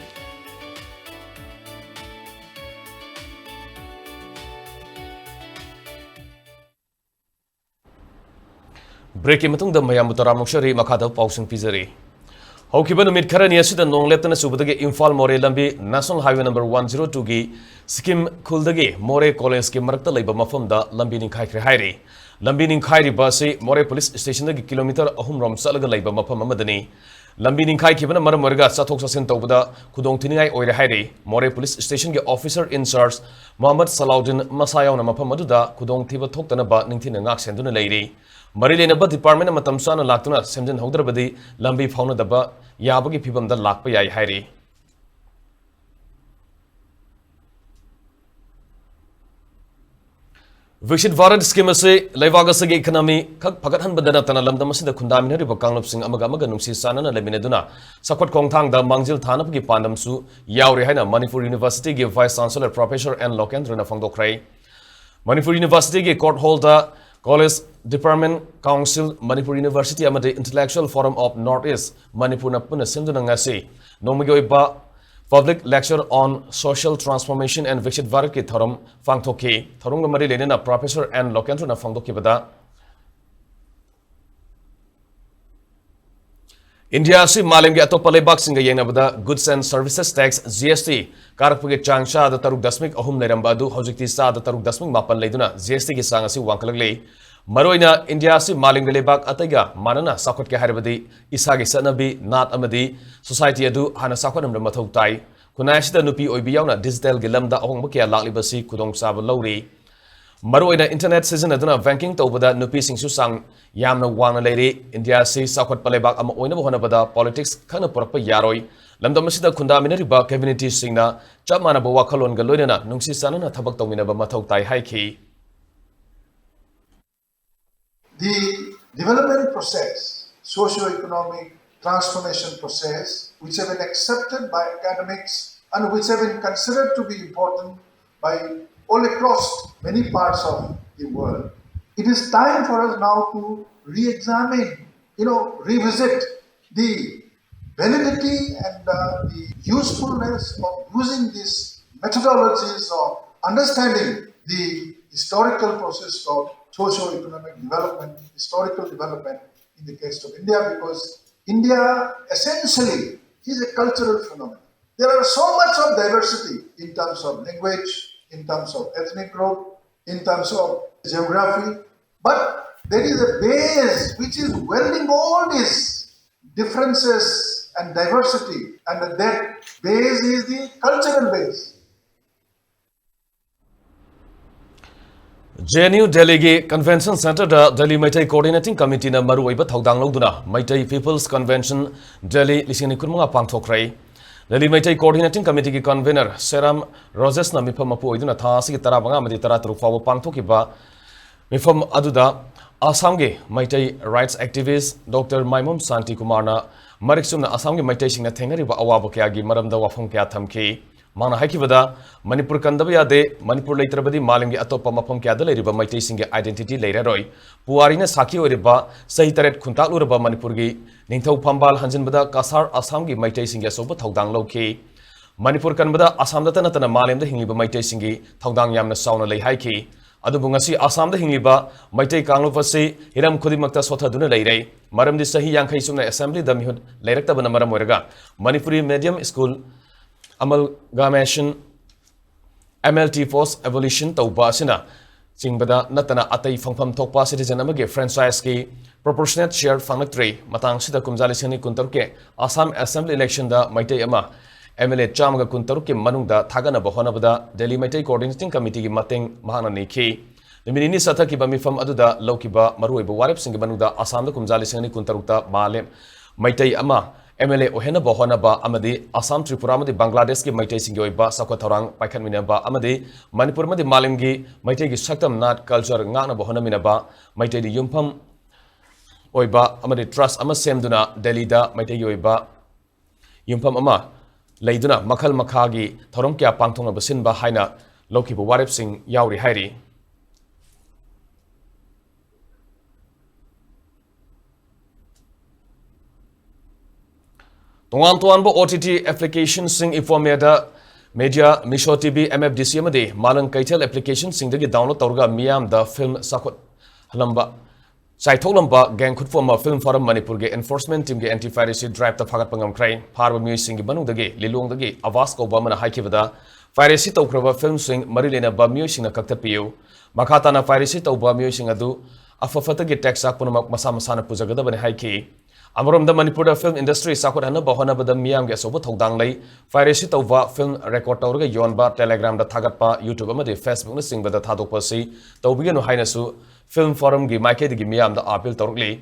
ꯕ꯭ꯔꯦꯛꯀꯤ ꯃꯇꯨꯡꯗ ꯃꯌꯥꯝꯕꯨ ꯇꯔꯥꯝꯅ ꯑꯣꯛꯆꯔꯤ꯫ ꯃꯈꯥꯗ ꯄꯥꯎꯁꯤꯡ ꯄꯤꯖꯔꯤ꯫ ꯍꯧꯈꯤꯕ ꯅꯨꯃꯤꯠ ꯈꯔꯅꯤ ꯑꯁꯤꯗ ꯅꯣꯡ ꯂꯦꯞꯇꯅ ꯆꯨꯕꯗꯒꯤ ꯏꯝꯐꯥꯜ ꯃꯣꯔꯦ ꯂꯝꯕꯤ national highway number one zero ꯇꯨꯒꯤ ꯁꯤꯀꯤꯝ ꯈꯨꯜꯗꯒꯤ ꯃꯣꯔꯦ ꯀꯣꯂꯦꯖꯀꯤ ꯃꯔꯛꯇ ꯂꯩꯕ ꯃꯐꯝꯗ ꯂꯝꯕꯤ ꯅꯤꯡꯈꯥꯏꯈ꯭ꯔꯦ ꯍꯥꯏꯔꯤ꯫ ꯂꯝꯕꯤ ꯅꯤꯡꯈꯥꯏꯔꯤꯕ ꯑꯁꯤ ꯃꯣꯔꯦ ꯄꯨꯂꯤꯁ ꯁ꯭ꯇꯦꯁꯟꯗꯒꯤ ꯀꯤꯂꯣꯃꯤꯇꯔ ꯑꯍꯨꯝ ꯔꯣꯝ ꯆꯠꯂꯒ ꯂꯩꯕ ꯃꯐꯝ ꯑꯃꯗꯅꯤ꯫ ꯂꯝꯕꯤ ꯅꯤꯡꯈꯥꯏꯈꯤꯕꯅ ꯃꯔꯝ ꯑꯣꯏꯔꯒ ꯆꯠꯊꯣꯛ ꯆꯠꯁꯤꯟ ꯇꯧꯕꯗ ꯈꯨꯗꯣꯡꯊꯤꯅꯤꯡꯉꯥꯏ ꯑꯣꯏꯔꯦ ꯍꯥꯏꯔꯤ꯫ ꯃꯣꯔꯦ ꯄꯨꯂꯤꯁ ꯁ꯭ꯇꯦꯁꯟꯒꯤ ꯑꯣꯐꯤꯁꯔ ꯏꯟꯆꯥꯔꯖ ꯃꯣꯍꯝꯃꯗ ꯁꯂꯥꯎꯗꯤꯟ ꯃꯁꯥ ꯌꯥꯎꯅ ꯃꯐꯝ ꯑꯗꯨꯗ ꯈꯨꯗꯣꯡꯊꯤꯕ ꯊꯣꯛꯇꯅꯕ ꯅꯤꯡꯊꯤꯅ ꯉꯥꯛ ꯁꯦꯟꯗꯨꯅ ꯂꯩꯔꯤ꯫ ꯃꯔꯤ ꯂꯩꯅꯕ ꯗꯤꯄꯥꯔꯠꯃꯦꯟꯅ ꯃꯇꯝ ꯆꯥꯅ ꯂꯥꯛꯇꯨꯅ ꯁꯦꯝꯖꯤꯟꯍꯧꯗ꯭ꯔꯕꯗꯤ ꯂꯝꯕꯤ ꯐꯥꯎꯅꯗꯕ ꯌꯥꯕꯒꯤ ꯐꯤꯕꯝꯗ ꯂꯥꯛꯄ ꯌꯥꯏ ꯍꯥꯏꯔꯤ꯫ ꯚꯤꯛꯁꯤꯠ ꯚꯥꯔꯠ ꯁ꯭ꯀꯤꯝ ꯑꯁꯤ ꯂꯩꯕꯥꯛ ꯑꯁꯤꯒꯤ ꯏꯀꯅꯃꯤ ꯈꯛ ꯐꯒꯠꯍꯟꯕꯗ ꯅꯠꯇꯅ ꯂꯝꯗꯝ ꯑꯁꯤꯗ ꯈꯨꯟꯗꯥꯃꯤꯟꯅꯔꯤꯕ ꯀꯥꯡꯂꯨꯞꯁꯤꯡ ꯑꯃꯒ ꯑꯃꯒ ꯅꯨꯡꯁꯤ ꯆꯥꯟꯅꯅ ꯂꯩꯃꯤꯟꯅꯗꯨꯅ ꯆꯥꯎꯈꯠ ꯈꯣꯡꯊꯥꯡꯗ ꯃꯥꯡꯖꯤꯜ ꯊꯥꯅꯕꯒꯤ ꯄꯥꯟꯗꯝꯁꯨ ꯌꯥꯎꯔꯤ ꯍꯥꯏꯅ ꯃꯅꯤꯄꯨꯔ ꯌꯨꯅꯤꯚꯔꯁꯤꯇꯤꯒꯤ ꯚꯥꯏꯁ ꯆꯥꯟꯁꯦꯂꯔ ꯄ꯭ꯔꯣꯐꯦꯁꯔ ꯑꯦꯟ ꯂꯣꯀꯦꯟꯗ꯭ꯔꯅ ꯐꯣꯡꯗꯣꯛꯈ꯭ꯔꯦ꯫ ꯃꯅꯤꯄꯨꯔ ꯌꯨꯅꯤꯚꯔꯁꯤꯇꯤꯒꯤ ꯀꯣꯔꯠ ꯍꯣꯜꯗ college department council, Manipur university ꯑꯃꯗꯤ intellectual forum of north east ꯃꯅꯤꯄꯨꯔꯅ ꯄꯨꯟꯅ ꯁꯤꯟꯗꯨꯅ ꯉꯁꯤ ꯅꯣꯡꯃꯒꯤ ꯑꯣꯏꯕ public lecture on social transformation and Viksit ꯚꯥꯔꯠꯀꯤ ꯊꯧꯔꯝ ꯄꯥꯡꯊꯣꯛꯈꯤ꯫ ꯊꯧꯔꯝꯒ ꯃꯔꯤ ꯂꯩꯅꯅ ꯄ꯭ꯔꯣꯐꯦꯁꯔ ꯑꯦꯟ ꯂꯣꯀꯦꯟꯗ꯭ꯔꯅ ꯐꯣꯡꯗꯣꯛꯈꯤꯕꯗ, ꯏꯟꯗꯤꯌꯥ ꯑꯁꯤ ꯃꯥꯂꯦꯝꯒꯤ ꯑꯇꯣꯞꯄ ꯂꯩꯕꯥꯛꯁꯤꯡꯒ ꯌꯦꯡꯅꯕꯗ Goods and Services Tax, G S T, ꯀꯥꯔꯛꯄꯒꯤ ꯆꯥꯡ ꯆꯥꯗ ꯇꯔꯨꯛ ꯗꯁꯃꯤꯛ ꯑꯍꯨꯝ ꯂꯩꯔꯝꯕ ꯑꯗꯨ ꯍꯧꯖꯤꯛꯇꯤ ꯆꯥꯗ ꯇꯔꯨꯛ ꯗꯁꯃꯤꯛ ꯃꯥꯄꯟ ꯂꯩꯗꯨꯅ G S T ꯒꯤ ꯆꯥꯡ ꯑꯁꯤ ꯋꯥꯡꯈꯠꯂꯛꯂꯤ꯫ ꯃꯔꯨꯑꯣꯏꯅ ꯏꯟꯗꯤꯌꯥ ꯑꯁꯤ ꯃꯥꯂꯦꯝꯒꯤ ꯂꯩꯕꯥꯛ ꯑꯇꯩꯒ ꯃꯥꯟꯅꯅ ꯆꯥꯎꯈꯠꯀꯦ ꯍꯥꯏꯔꯕꯗꯤ ꯏꯁꯥꯒꯤ ꯆꯠꯅꯕꯤ, ꯅꯥꯠ ꯑꯃꯗꯤ society ꯑꯗꯨ ꯍꯥꯟꯅ ꯆꯥꯎꯈꯠꯍꯟꯕ ꯃꯊꯧ ꯇꯥꯏ꯫ ꯈꯨꯟꯅꯥꯏ ꯑꯁꯤꯗ ꯅꯨꯄꯤ ꯑꯣꯏꯕꯤ ꯌꯥꯎꯅ digital ꯒꯤ ꯂꯝꯗ ꯑꯍꯣꯡꯕ ꯀꯌꯥ ꯂꯥꯛꯂꯤꯕꯁꯤ ꯈꯨꯗꯣꯡꯆꯥꯕ ꯂꯧꯔꯤ꯫ ꯃꯔꯨꯑꯣꯏꯅ internet ꯁꯤꯖꯤꯟꯅꯗꯨꯅ banking ꯇꯧꯕꯗ ꯅꯨꯄꯤꯁꯤꯡꯁꯨ ꯆꯥꯡ ꯌꯥꯝꯅ ꯋꯥꯡꯅ ꯂꯩꯔꯤ꯫ ꯏꯟꯗꯤꯌꯥ ꯑꯁꯤ ꯆꯥꯎꯈꯠꯄ ꯂꯩꯕꯥꯛ ꯑꯃ ꯑꯣꯏꯅꯕ ꯍꯣꯠꯅꯕꯗ politics ꯈꯛꯅ ꯄꯨꯔꯛꯄ ꯌꯥꯔꯣꯏ꯫ ꯂꯝꯗꯝ ꯑꯁꯤꯗ ꯈꯨꯟꯗꯥꯃꯤꯟꯅꯔꯤꯕ community ꯁꯤꯡꯅ ꯆꯞ ꯃꯥꯟꯅꯕ ꯋꯥꯈꯜꯂꯣꯟꯒ ꯂꯣꯏꯅꯅ ꯅꯨꯡꯁꯤ ꯆꯥꯟꯅꯅ ꯊꯕꯛ ꯇꯧꯃꯤꯟꯅꯕ ꯃꯊꯧ ꯇꯥꯏ ꯍꯥꯏꯈꯤ꯫ The development process, socio-economic transformation process, which have been accepted by academics and which have been considered to be important by all across many parts of the world. It is time for us now to re-examine, you know, revisit the validity and uh, the usefulness of using these methodologies of understanding the historical process of socio-economic development, historical development in the case of India, because India essentially is a cultural phenomenon. There are so much of diversity in terms of language, in terms of ethnic group, in terms of geography, but there is a base which is welding all these differences and diversity, and that base is the cultural base. J N U Delhi ꯒꯤ Convention Centre ꯗ Delhi Meitei Coordinating Committee ꯅ ꯃꯔꯨꯑꯣꯏꯕ ꯊꯧꯗꯥꯡ ꯂꯧꯗꯨꯅ Meitei People's Convention Delhi ꯂꯤꯁꯤꯡ ꯑꯅꯤ ꯀꯨꯟꯃꯉꯥ ꯄꯥꯡꯊꯣꯛꯈ꯭ꯔꯦ꯫ Delhi Meitei Coordinating Committee ꯒꯤ convener ꯁꯦꯔꯥꯝ ꯔꯣꯖꯦꯁꯅ ꯃꯤꯐꯝ ꯃꯄꯨ ꯑꯣꯏꯗꯨꯅ ꯊꯥ ꯑꯁꯤꯒꯤ ꯇꯔꯥꯃꯉꯥ ꯑꯃꯗꯤ ꯇꯔꯥꯇꯔꯨꯛ ꯐꯥꯎꯕ ꯄꯥꯡꯊꯣꯛꯈꯤꯕ ꯃꯤꯐꯝ ꯑꯗꯨꯗ ꯑꯁꯥꯝꯒꯤ ꯃꯩꯇꯩ rights activist Doctor ꯃꯥꯏꯃꯣꯝ ꯁꯥꯟꯇꯤꯀꯨꯃꯥꯔꯅ ꯃꯔꯤꯛ ꯆꯨꯝꯅ ꯑꯁꯥꯝꯒꯤ ꯃꯩꯇꯩꯁꯤꯡꯅ ꯊꯦꯡꯅꯔꯤꯕ ꯑꯋꯥꯕ ꯀꯌꯥꯒꯤ ꯃꯔꯝꯗ ꯋꯥꯐꯝ ꯀꯌꯥ ꯊꯝꯈꯤ꯫ ꯃꯥꯅ ꯍꯥꯏꯈꯤꯕꯗ, ꯃꯅꯤꯄꯨꯔ ꯀꯟꯗꯕ ꯌꯥꯗꯦ, ꯃꯅꯤꯄꯨꯔ ꯂꯩꯇ꯭ꯔꯕꯗꯤ ꯃꯥꯂꯦꯝꯒꯤ ꯑꯇꯣꯞꯄ ꯃꯐꯝ ꯀꯌꯥꯗ ꯂꯩꯔꯤꯕ ꯃꯩꯇꯩꯁꯤꯡꯒꯤ identity ꯂꯩꯔꯔꯣꯏ꯫ ꯄꯨꯋꯥꯔꯤꯅ ꯁꯥꯈꯤ ꯑꯣꯏꯔꯤꯕ ꯆꯍꯤ ꯇꯔꯦꯠ ꯈꯨꯟꯇꯥꯛꯂꯨꯔꯕ ꯃꯅꯤꯄꯨꯔꯒꯤ ꯅꯤꯡꯊꯧ ꯐꯝꯕꯥꯜ ꯍꯟꯖꯤꯟꯕꯗ ꯀꯁꯥꯔ ꯑꯁꯥꯝꯒꯤ ꯃꯩꯇꯩꯁꯤꯡꯒꯤ ꯑꯆꯧꯕ ꯊꯧꯗꯥꯡ ꯂꯧꯈꯤ꯫ ꯃꯅꯤꯄꯨꯔ ꯀꯟꯕꯗ ꯑꯁꯥꯝꯗꯇ ꯅꯠꯇꯅ ꯃꯥꯂꯦꯝꯗ ꯍꯤꯡꯂꯤꯕ ꯃꯩꯇꯩꯁꯤꯡꯒꯤ ꯊꯧꯗꯥꯡ ꯌꯥꯝꯅ ꯆꯥꯎꯅ ꯂꯩ ꯍꯥꯏꯈꯤ꯫ ꯑꯗꯨꯕꯨ ꯉꯁꯤ ꯑꯁꯥꯝꯗ ꯍꯤꯡꯂꯤꯕ ꯃꯩꯇꯩ ꯀꯥꯡꯂꯨꯞ ꯑꯁꯤ ꯍꯤꯔꯝ ꯈꯨꯗꯤꯡꯃꯛꯇ ꯁꯣꯠꯊꯗꯨꯅ ꯂꯩꯔꯦ꯫ ꯃꯔꯝꯗꯤ ꯆꯍꯤ ꯌꯥꯡꯈꯩ ꯆꯨꯞꯅ assemblyꯗ ꯃꯤꯍꯨꯠ ꯂꯩꯔꯛꯇꯕꯅ ꯃꯔꯝ ꯑꯣꯏꯔꯒ Manipuri medium school amalgamation, M L T post abolition ꯇꯧꯕ ꯑꯁꯤꯅ ꯆꯤꯡꯕꯗ ꯅꯠꯇꯅ ꯑꯇꯩ ꯐꯪꯐꯝ ꯊꯣꯛꯄ citizen ꯑꯃꯒꯤ franchiseꯀꯤ proportionate share ꯐꯪꯂꯛꯇ꯭ꯔꯦ꯫ ꯃꯇꯥꯡ ꯑꯁꯤꯗ ꯀꯨꯝꯖꯥ ꯂꯤꯁꯤꯡ ꯑꯅꯤ ꯀꯨꯟꯇꯔꯨꯛꯀꯤ ꯑꯁꯥꯝ assembly electionꯗ ꯃꯩꯇꯩ ꯑꯃ M L A ꯆꯥꯝꯃꯒ ꯀꯨꯟꯇꯔꯨꯛꯀꯤ ꯃꯅꯨꯡꯗ ꯊꯥꯒꯠꯅꯕ ꯍꯣꯠꯅꯕꯗ Delhi ꯃꯩꯇꯩ coordinating committeeꯒꯤ ꯃꯇꯦꯡ ꯃꯍꯥꯛꯅ ꯅꯤꯈꯤ꯫ ꯅꯨꯃꯤꯠ ꯅꯤꯅꯤ ꯆꯠꯊꯈꯤꯕ ꯃꯤꯐꯝ ꯑꯗꯨꯗ ꯂꯧꯈꯤꯕ ꯃꯔꯨꯑꯣꯏꯕ ꯋꯥꯔꯦꯞꯁꯤꯡꯒꯤ ꯃꯅꯨꯡꯗ ꯑꯁꯥꯝꯗ ꯀꯨꯝꯖꯥ ꯂꯤꯁꯤꯡ ꯑꯅꯤ ꯀꯨꯟꯇꯔꯨꯛꯇ ꯃꯥꯂꯦꯝ ꯃꯩꯇꯩ ꯑꯃ M L A ꯑꯣꯏꯍꯟꯅꯕ ꯍꯣꯠꯅꯕ ꯑꯃꯗꯤ ꯑꯁꯥꯝ, ꯇ꯭ꯔꯤꯄꯨꯔꯥ ꯑꯃꯗꯤ ꯕꯪꯒ꯭ꯂꯥꯗꯦꯁꯀꯤ ꯃꯩꯇꯩꯁꯤꯡꯒꯤ ꯑꯣꯏꯕ ꯆꯥꯎꯈꯠ ꯊꯧꯔꯥꯡ ꯄꯥꯏꯈꯠꯃꯤꯟꯅꯕ ꯑꯃꯗꯤ ꯃꯅꯤꯄꯨꯔ ꯑꯃꯗꯤ ꯃꯥꯂꯦꯝꯒꯤ ꯃꯩꯇꯩꯒꯤ ꯁꯛꯇꯝ, ꯅꯥꯠ, culture ꯉꯥꯛꯅꯕ ꯍꯣꯠꯅꯃꯤꯟꯅꯕ, ꯃꯩꯇꯩꯗ ꯌꯨꯝꯐꯝ ꯑꯣꯏꯕ ꯑꯃꯗꯤ trust ꯑꯃ ꯁꯦꯝꯗꯨꯅ ꯗꯦꯜꯂꯤꯗ ꯃꯩꯇꯩꯒꯤ ꯑꯣꯏꯕ ꯌꯨꯝꯐꯝ ꯑꯃ ꯂꯩꯗꯨꯅ ꯃꯈꯜ ꯃꯈꯥꯒꯤ ꯊꯧꯔꯝ ꯀꯌꯥ ꯄꯥꯡꯊꯣꯛꯅꯕ ꯁꯤꯟꯕ ꯍꯥꯏꯅ ꯂꯧꯈꯤꯕ ꯋꯥꯔꯦꯞꯁꯤꯡ ꯌꯥꯎꯔꯤ ꯍꯥꯏꯔꯤ꯫ ꯇꯣꯉꯥꯟ ꯇꯣꯉꯥꯟꯕ O T T applicationꯁꯤꯡ Infomedia, Media, Meesho T V, M F D C ꯑꯃꯗꯤ ꯃꯥꯂꯪ ꯀꯩꯊꯦꯜ applicationꯁꯤꯡꯗꯒꯤ download ꯇꯧꯔꯒ ꯃꯤꯌꯥꯝꯗ film ꯆꯥꯎꯈꯠꯍꯜꯂꯝꯕ, ꯆꯥꯏꯊꯣꯛꯂꯝꯕ gang ꯈꯨꯠꯐꯨꯝ ꯑꯃ Film Forum ꯃꯅꯤꯄꯨꯔꯒꯤ enforcement teamꯒꯤ anti piracy driveꯇ ꯐꯥꯒꯠꯄ ꯉꯝꯈ꯭ꯔꯦ꯫ ꯐꯥꯔꯕ ꯃꯤꯑꯣꯏꯁꯤꯡꯒꯤ ꯃꯅꯨꯡꯗꯒꯤ ꯂꯤꯂꯣꯡꯗꯒꯤ ꯑꯕꯥꯁ ꯀꯧꯕ ꯑꯃꯅ ꯍꯥꯏꯈꯤꯕꯗ, piracy ꯇꯧꯈ꯭ꯔꯕ filmꯁꯤꯡ ꯃꯔꯤ ꯂꯩꯅꯕ ꯃꯤꯑꯣꯏꯁꯤꯡꯅ ꯀꯛꯊꯠꯄꯤꯌꯨ꯫ ꯃꯈꯥ ꯇꯥꯅ piracy ꯇꯧꯕ ꯃꯤꯑꯣꯏꯁꯤꯡ ꯑꯗꯨ ꯑꯐ ꯐꯠꯇꯒꯤ tax ꯄꯨꯝꯅꯃꯛ ꯃꯁꯥ ꯃꯁꯥꯅ ꯄꯨꯖꯒꯗꯕꯅꯤ ꯍꯥꯏꯈꯤ꯫ ꯑꯃꯔꯣꯝꯗ ꯃꯅꯤꯄꯨꯔꯗ film industry ꯆꯥꯎꯈꯠꯍꯟꯅꯕ ꯍꯣꯠꯅꯕꯗ ꯃꯤꯌꯥꯝꯒꯤ ꯑꯆꯧꯕ ꯊꯧꯗꯥꯡ ꯂꯩ꯫ Piracy ꯇꯧꯕ, film record ꯇꯧꯔꯒ ꯌꯣꯟꯕ, Telegramꯗ ꯊꯥꯒꯠꯄ, YouTube ꯑꯃꯗꯤ Facebookꯅꯆꯤꯡꯕꯗ ꯊꯥꯗꯣꯛꯄ ꯑꯁꯤ ꯇꯧꯕꯤꯒꯅꯨ ꯍꯥꯏꯅꯁꯨ Film Forumꯒꯤ ꯃꯥꯏꯀꯩꯗꯒꯤ ꯃꯤꯌꯥꯝꯗ appeal ꯇꯧꯔꯛꯂꯤ꯫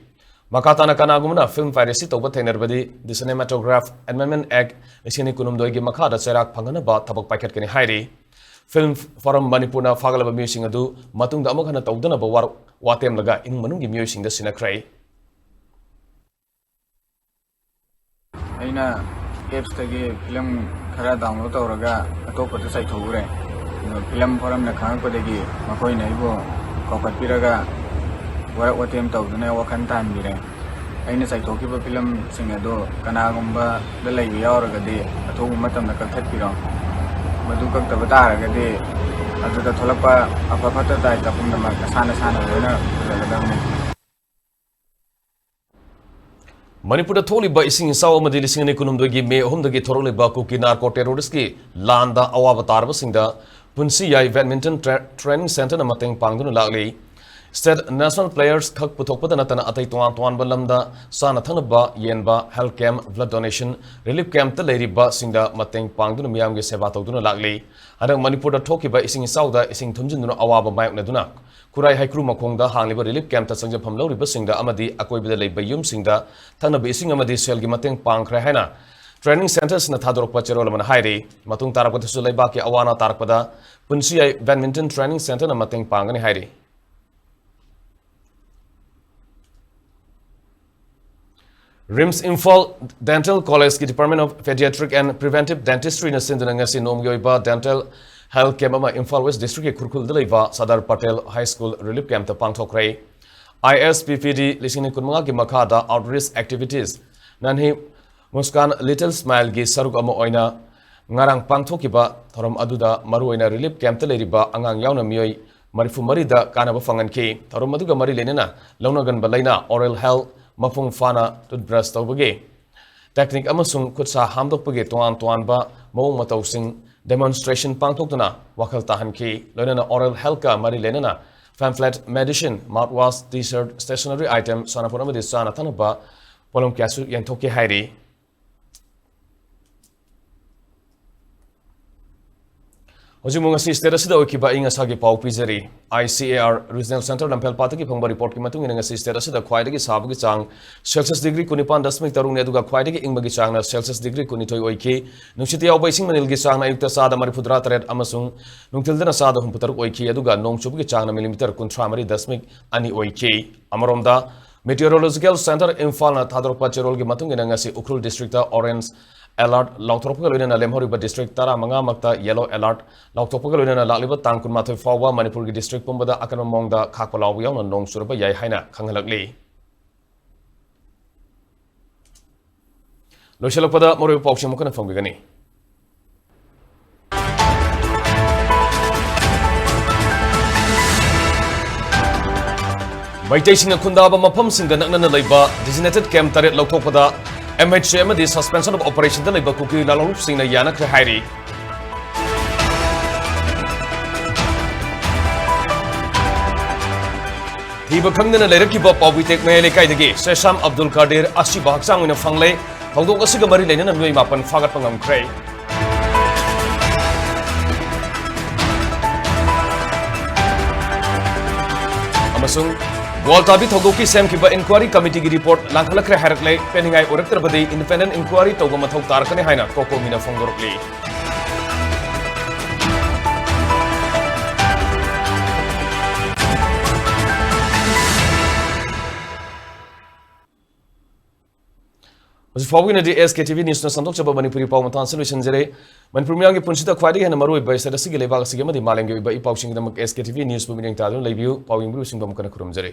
ꯃꯈꯥ ꯇꯥꯅ ꯀꯅꯥꯒꯨꯝꯕꯅ film piracy ꯇꯧꯕ ꯊꯦꯡꯅꯔꯕꯗꯤ The Cinematograph Amendment Act ꯂꯤꯁꯤꯡ ꯑꯅꯤ ꯀꯨꯟꯍꯨꯝꯗꯣꯏꯒꯤ ꯃꯈꯥꯗ ꯆꯩꯔꯥꯛ ꯐꯪꯍꯟꯅꯕ ꯊꯕꯛ ꯄꯥꯏꯈꯠꯀꯅꯤ ꯍꯥꯏꯔꯤ꯫ Film Forum ꯃꯅꯤꯄꯨꯔꯅ ꯐꯥꯒꯠꯂꯕ ꯃꯤꯑꯣꯏꯁꯤꯡ ꯑꯗꯨ ꯃꯇꯨꯡꯗ ꯑꯃꯨꯛ ꯍꯟꯅ ꯇꯧꯗꯅꯕ ꯋꯥꯔ-, ꯋꯥꯇꯦꯝꯂꯒ ꯏꯃꯨꯡ ꯃꯅꯨꯡꯒꯤ ꯃꯤꯑꯣꯏꯁꯤꯡꯗ ꯁꯤꯟꯅꯈ꯭ꯔꯦ꯫ ꯑꯩꯅ appsꯇꯒꯤ film ꯈꯔ download ꯇꯧꯔꯒ ꯑꯇꯣꯞꯄꯗ ꯆꯥꯏꯊꯣꯛꯎꯔꯦ꯫ ꯑꯗꯣ Film Forumꯅ ꯈꯪꯉꯛꯄꯗꯒꯤ ꯃꯈꯣꯏꯅ ꯑꯩꯕꯨ ꯀꯧꯈꯠꯄꯤꯔꯒ ꯋꯥꯔꯛ ꯋꯥꯇꯦꯝ ꯇꯧꯗꯨꯅ ꯋꯥꯈꯜ ꯇꯥꯍꯟꯕꯤꯔꯦ꯫ ꯑꯩꯅ ꯆꯥꯏꯊꯣꯛꯈꯤꯕ filmꯁꯤꯡ ꯑꯗꯨ ꯀꯅꯥꯒꯨꯝꯕꯗ ꯂꯩꯕ ꯌꯥꯎꯔꯒꯗꯤ ꯑꯊꯨꯕ ꯃꯇꯝꯗ ꯀꯛꯊꯠꯄꯤꯔꯣ꯫ ꯃꯗꯨ ꯀꯛꯇꯕ ꯇꯥꯔꯒꯗꯤ ꯑꯗꯨꯗ ꯊꯣꯛꯂꯛꯄ ꯑꯐ ꯐꯠꯇ ꯇꯥꯏꯇ ꯄꯨꯝꯅꯃꯛ ꯅꯁꯥ ꯅꯁꯥꯅ ꯂꯣꯏꯅ ꯐꯖꯒꯗꯕꯅꯤ꯫ ꯃꯅꯤꯄꯨꯔꯗ ꯊꯣꯛꯂꯤꯕ ꯏꯁꯤꯡ ꯏꯆꯥꯎ ꯑꯃꯗꯤ ꯂꯤꯁꯤꯡ ꯑꯅꯤ ꯀꯨꯟꯍꯨꯝꯗꯣꯏꯒꯤ ꯃꯦ ꯑꯍꯨꯝꯗꯒꯤ ꯊꯣꯔꯛꯂꯤꯕ ꯀꯨꯀꯤ ꯅꯥꯔꯀꯣ ꯇꯦꯔꯣꯔꯤꯁꯀꯤ ꯂꯥꯟꯗ ꯑꯋꯥꯕ ꯇꯥꯔꯕꯁꯤꯡꯗ ꯄꯨꯟꯁꯤ ꯌꯥꯏ ꯕꯦꯗꯃꯤꯟꯇꯟ ꯇ꯭ꯔꯦ-, ꯇ꯭ꯔꯦꯅꯤꯡ ꯁꯦꯟꯇꯔꯅ ꯃꯇꯦꯡ ꯄꯥꯡꯗꯨꯅ ꯂꯥꯛꯂꯤ꯫ ꯁ꯭ꯇꯦꯠ ꯅꯦꯁꯅꯦꯜ ꯄ꯭ꯂꯦꯌꯔꯁ ꯈꯛ ꯄꯨꯊꯣꯛꯄꯗ ꯅꯠꯇꯅ ꯑꯇꯩ ꯇꯣꯉꯥꯟ ꯇꯣꯉꯥꯟꯕ ꯂꯝꯗ ꯆꯥꯅ ꯊꯛꯅꯕ ꯌꯦꯟꯕ, health camp, blood donation, relief ꯀꯦꯝꯞꯇ ꯂꯩꯔꯤꯕꯁꯤꯡꯗ ꯃꯇꯦꯡ ꯄꯥꯡꯗꯨꯅ ꯃꯤꯌꯥꯝꯒꯤ ꯁꯦꯕꯥ ꯇꯧꯗꯨꯅ ꯂꯥꯛꯂꯤ꯫ ꯍꯟꯗꯛ ꯃꯅꯤꯄꯨꯔꯗ ꯊꯣꯛꯈꯤꯕ ꯏꯁꯤꯡ ꯏꯆꯥꯎꯗ ꯏꯁꯤꯡ ꯊꯨꯝꯖꯤꯟꯗꯨꯅ ꯑꯋꯥꯕ ꯃꯥꯌꯣꯛꯅꯗꯨꯅ ꯈꯨꯔꯥꯏ ꯍꯩꯀ꯭ꯔꯨ ꯃꯈꯣꯡꯗ ꯍꯥꯡꯂꯤꯕ ꯔꯤꯂꯤꯐ ꯀꯦꯝꯞꯇ ꯆꯪꯖꯐꯝ ꯂꯧꯔꯤꯕꯁꯤꯡꯗ ꯑꯃꯗꯤ ꯑꯀꯣꯏꯕꯗ ꯂꯩꯕ ꯌꯨꯝꯁꯤꯡꯗ ꯊꯛꯅꯕ ꯏꯁꯤꯡ ꯑꯃꯗꯤ ꯁꯦꯜꯒꯤ ꯃꯇꯦꯡ ꯄꯥꯡꯈ꯭ꯔꯦ ꯍꯥꯏꯅ ꯇ꯭ꯔꯦꯅꯤꯡ ꯁꯦꯟꯇꯔꯁꯤꯅ ꯊꯥꯗꯣꯔꯛꯄ ꯆꯦꯔꯣꯜ ꯑꯃꯅ ꯍꯥꯏꯔꯤ꯫ ꯃꯇꯨꯡ ꯇꯥꯔꯛꯄꯗꯁꯨ ꯂꯩꯕꯥꯛꯀꯤ ꯑꯋꯥ ꯑꯅꯥ ꯇꯥꯔꯛꯄꯗ ꯄꯨꯟꯁꯤ ꯌꯥꯏ ꯕꯦꯗꯃꯤꯟꯇꯟ ꯇ꯭ꯔꯦꯅꯤꯡ ꯁꯦꯟꯇꯔꯅ ꯃꯇꯦꯡ ꯄꯥꯡꯒꯅꯤ ꯍꯥꯏꯔꯤ꯫ ꯔꯤꯝꯁ ꯏꯝꯐꯥꯜ ꯗꯦꯟꯇꯦꯜ ꯀꯣꯂꯦꯖꯀꯤ Department of Pediatric and Preventive Dentistryꯅ ꯁꯤꯟꯗꯨꯅ ꯉꯁꯤ ꯅꯣꯡꯃꯒꯤ ꯑꯣꯏꯕ ꯗꯦꯟꯇꯦꯜ ꯍꯦꯜꯊ ꯀꯦꯝꯞ ꯑꯃ ꯏꯝꯐꯥꯜ ꯋꯦꯁ ꯗꯤꯁꯇ꯭ꯔꯤꯛꯀꯤ ꯈꯨꯔꯈꯨꯜꯗ ꯂꯩꯕ Sardar Patel high school relief ꯀꯦꯝꯞꯇ ꯄꯥꯡꯊꯣꯛꯈ꯭ꯔꯦ꯫ I S P P D ꯂꯤꯁꯤꯡ ꯑꯅꯤ ꯀꯨꯟꯃꯉꯥꯒꯤ ꯃꯈꯥꯗ outreach activities Nanhi Muskaan little ꯁ꯭ꯃꯥꯏꯜꯒꯤ ꯁꯔꯨꯛ ꯑꯃ ꯑꯣꯏꯅ ꯉꯔꯥꯡ ꯄꯥꯡꯊꯣꯛꯈꯤꯕ ꯊꯧꯔꯝ ꯑꯗꯨꯗ ꯃꯔꯨꯑꯣꯏꯅ ꯔꯤꯂꯤꯐ ꯀꯦꯝꯞꯇ ꯂꯩꯔꯤꯕ ꯑꯉꯥꯡ ꯌꯥꯎꯅ ꯃꯤꯑꯣꯏ ꯃꯔꯤꯐꯨ ꯃꯔꯤꯗ ꯀꯥꯟꯅꯕ ꯐꯪꯍꯟꯈꯤ꯫ ꯊꯧꯔꯝ ꯑꯗꯨꯒ ꯃꯔꯤ ꯂꯩꯅꯅ ꯂꯧꯅꯒꯟꯕ ꯂꯥꯏꯅꯥ, ꯑꯣꯔꯦꯜ ꯍꯦꯜꯊ, ꯃꯄꯨꯡ ꯐꯥꯅ ꯇꯨꯠꯕ꯭ꯔꯁ ꯇꯧꯕꯒꯤ ꯇꯦꯛꯅꯤꯛ ꯑꯃꯁꯨꯡ ꯈꯨꯠꯁꯥ ꯍꯥꯝꯗꯣꯛꯄꯒꯤ ꯇꯣꯉꯥꯟ ꯇꯣꯉꯥꯟꯕ ꯃꯑꯣꯡ ꯃꯇꯧꯁꯤꯡ ꯗꯦꯃꯣꯟꯁꯇ꯭ꯔꯦꯁꯟ ꯄꯥꯡꯊꯣꯛꯇꯨꯅ ꯋꯥꯈꯜ ꯇꯥꯍꯟꯈꯤ꯫ ꯂꯣꯏꯅꯅ ꯑꯣꯔꯦꯜ ꯍꯦꯜꯊꯀ ꯃꯔꯤ ꯂꯩꯅꯅ ꯄꯦꯝꯐ꯭ꯂꯦꯠ, medicine, mouthwash, T shirt, stationery item, ꯁꯥꯟꯅꯄꯣꯠ ꯑꯃꯗꯤ ꯆꯥꯅ ꯊꯛꯅꯕ ꯄꯣꯠꯂꯝ ꯀꯌꯥꯁꯨ ꯌꯦꯟꯊꯣꯛꯈꯤ ꯍꯥꯏꯔꯤ꯫ ꯍꯧꯖꯤꯛꯃꯛ ꯉꯁꯤ ꯁ꯭ꯇꯦꯠ ꯑꯁꯤꯗ ꯑꯣꯏꯈꯤꯕ ꯑꯏꯪ ꯑꯁꯥꯒꯤ ꯄꯥꯎ ꯄꯤꯖꯔꯤ꯫ I C A R regional centre ꯂꯝꯐꯦꯜꯄꯥꯠꯇꯒꯤ ꯐꯪꯕ ꯔꯤꯄꯣꯔꯠꯀꯤ ꯃꯇꯨꯡ ꯏꯟꯅ ꯉꯁꯤ ꯁ꯭ꯇꯦꯠ ꯑꯁꯤꯗ ꯈ꯭ꯋꯥꯏꯗꯒꯤ ꯁꯥꯕꯒꯤ ꯆꯥꯡ ꯁꯦꯜꯁꯤꯌꯁ ꯗꯤꯒ꯭ꯔꯤ ꯀꯨꯟꯅꯤꯄꯥꯟ ꯗꯁꯃꯤꯛ ꯇꯔꯨꯛꯅꯤ, ꯑꯗꯨꯒ ꯈ꯭ꯋꯥꯏꯗꯒꯤ ꯏꯪꯕꯒꯤ ꯆꯥꯡꯅ ꯁꯦꯜꯁꯤꯌꯁ ꯗꯤꯒ꯭ꯔꯤ ꯀꯨꯟꯅꯤꯊꯣꯏ ꯑꯣꯏꯈꯤ꯫ ꯅꯨꯡꯁꯤꯠꯇ ꯌꯥꯎꯕ ꯏꯁꯤꯡ ꯃꯅꯤꯜꯒꯤ ꯆꯥꯡꯅ ꯑꯌꯨꯛꯇ ꯆꯥꯗ ꯃꯔꯤꯐꯨꯇꯔꯥ ꯇꯔꯦꯠ ꯑꯃꯁꯨꯡ ꯅꯨꯡꯊꯤꯜꯗꯅ ꯆꯥꯗ ꯍꯨꯝꯐꯨꯇꯔꯨꯛ ꯑꯣꯏꯈꯤ, ꯑꯗꯨꯒ ꯅꯣꯡ ꯆꯨꯕꯒꯤ ꯆꯥꯡꯅ ꯃꯤꯂꯤꯃꯤꯇꯔ ꯀꯨꯟꯊ꯭ꯔꯥ ꯃꯔꯤ ꯗꯁꯃꯤꯛ ꯑꯅꯤ ꯑꯣꯏꯈꯤ꯫ ꯑꯃꯔꯣꯝꯗ, ꯃꯤꯇꯤꯑꯣꯔꯣꯂꯣꯖꯤꯀꯦꯜ ꯁꯦꯟꯇꯔ ꯏꯝꯐꯥꯜꯅ ꯊꯥꯗꯣꯔꯛꯄ ꯆꯦꯔꯣꯜꯒꯤ ꯃꯇꯨꯡ ꯏꯟꯅ ꯉꯁꯤ ꯎꯈ꯭ꯔꯨꯜ ꯗꯤꯁꯇ꯭ꯔꯤꯛꯇ ꯑꯣꯔꯦꯟꯖ ꯑꯦꯂꯔꯠ ꯂꯥꯎꯊꯣꯔꯛꯄꯒ ꯂꯣꯏꯅꯅ ꯂꯦꯝꯍꯧꯔꯤꯕ ꯗꯤꯁꯇ꯭ꯔꯤꯛ ꯇꯔꯥꯃꯉꯥ ꯃꯛꯇ ꯌꯦꯂꯣ ꯑꯦꯂꯔꯠ ꯂꯥꯎꯊꯣꯛꯄꯒ ꯂꯣꯏꯅꯅ ꯂꯥꯛꯂꯤꯕ ꯇꯥꯡ ꯀꯨꯟꯃꯥꯊꯣꯏ ꯐꯥꯎꯕ ꯃꯅꯤꯄꯨꯔꯒꯤ ꯗꯤꯁꯇ꯭ꯔꯤꯛ ꯄꯨꯝꯕꯗ ꯑꯀꯟꯕ ꯃꯑꯣꯡꯗ ꯈꯥꯛꯄ ꯂꯥꯎꯕ ꯌꯥꯎꯅ ꯅꯣꯡ ꯆꯨꯔꯕ ꯌꯥꯏ ꯍꯥꯏꯅ ꯈꯪꯍꯜꯂꯛꯂꯤ꯫ ꯂꯣꯏꯁꯤꯜꯂꯛꯄꯗ ꯃꯔꯨꯑꯣꯏꯕ ꯄꯥꯎꯁꯤꯡ ꯑꯃꯨꯛ ꯍꯟꯅ ꯐꯪꯕꯤꯒꯅꯤ꯫ ꯃꯩꯇꯩꯁꯤꯡꯅ ꯈꯨꯟꯗꯥꯕ ꯃꯐꯝꯁꯤꯡꯒ ꯅꯛꯅꯅ ꯂꯩꯕ designated camp ꯇꯔꯦꯠ ꯂꯧꯊꯣꯛꯄꯗ M H A ꯑꯃꯗꯤ suspension of operationꯗ ꯂꯩꯕ ꯀꯨꯀꯤ ꯂꯥꯂꯣꯡꯂꯨꯞꯁꯤꯡꯅ ꯌꯥꯅꯈ꯭ꯔꯦ ꯍꯥꯏꯔꯤ꯫ ꯊꯤꯕ ꯈꯪꯗꯅ ꯂꯩꯔꯛꯈꯤꯕ ꯄꯥꯎꯕꯤꯇꯦꯛ ꯃꯌꯥꯏ ꯂꯩꯀꯥꯏꯗꯒꯤ ꯁꯦꯁꯥꯝ ꯑꯕꯗꯨꯜ ꯀꯥꯗꯤꯔ ꯑꯁꯤꯕ ꯍꯛꯆꯥꯡ ꯑꯣꯏꯅ ꯐꯪꯂꯦ꯫ ꯊꯧꯗꯣꯛ ꯑꯁꯤꯒ ꯃꯔꯤ ꯂꯩꯅꯅ ꯃꯤꯑꯣꯏ ꯃꯥꯄꯟ ꯐꯥꯒꯠꯄ ꯉꯝꯈ꯭ꯔꯦ꯫ ꯑꯃꯁꯨꯡ ꯒ꯭ꯋꯥꯜꯇꯥꯕꯤ ꯊꯧꯗꯣꯛꯀꯤ ꯁꯦꯝꯈꯤꯕ inquiry committeeꯒꯤ report ꯂꯥꯡꯈꯠꯂꯛꯈ꯭ꯔꯦ ꯍꯥꯏꯔꯛꯂꯦ꯫ ꯄꯦꯟꯅꯤꯡꯉꯥꯏ ꯑꯣꯏꯔꯛꯇ꯭ꯔꯕꯗꯤ independent inquiry ꯇꯧꯕ ꯃꯊꯧ ꯇꯥꯔꯛꯀꯅꯤ ꯍꯥꯏꯅ COCOMIꯅ ꯐꯣꯡꯗꯣꯔꯛꯂꯤ꯫ ꯍꯧꯖꯤꯛ ꯐꯥꯎꯕꯒꯤ ꯑꯣꯏꯅꯗꯤ SKTV Newsꯅ ꯁꯟꯗꯣꯛꯆꯕ ꯃꯅꯤꯄꯨꯔꯤ ꯄꯥꯎ ꯃꯇꯥꯡ ꯑꯁꯤ ꯂꯣꯏꯁꯤꯟꯖꯔꯦ꯫ ꯃꯅꯤꯄꯨꯔ ꯃꯤꯌꯥꯝꯒꯤ ꯄꯨꯟꯁꯤꯗ ꯈ꯭ꯋꯥꯏꯗꯒꯤ ꯍꯦꯟꯅ ꯃꯔꯨꯑꯣꯏꯕ state ꯑꯁꯤꯒꯤ ꯂꯩꯕꯥꯛ ꯑꯁꯤꯒꯤ ꯑꯃꯗꯤ ꯃꯥꯂꯦꯝꯒꯤ ꯑꯣꯏꯕ ꯏ ꯄꯥꯎꯁꯤꯡꯒꯤꯗꯃꯛ SKTV Newsꯄꯨ ꯃꯤꯠꯌꯦꯡ ꯇꯥꯗꯨꯅ ꯂꯩꯕꯤꯌꯨ꯫ ꯄꯥꯎ ꯌꯦꯡꯕꯤꯔꯤꯕꯁꯤꯡꯕꯨ ꯑꯃꯨꯛ ꯍꯟꯅ ꯈꯨꯔꯨꯝꯖꯔꯤ꯫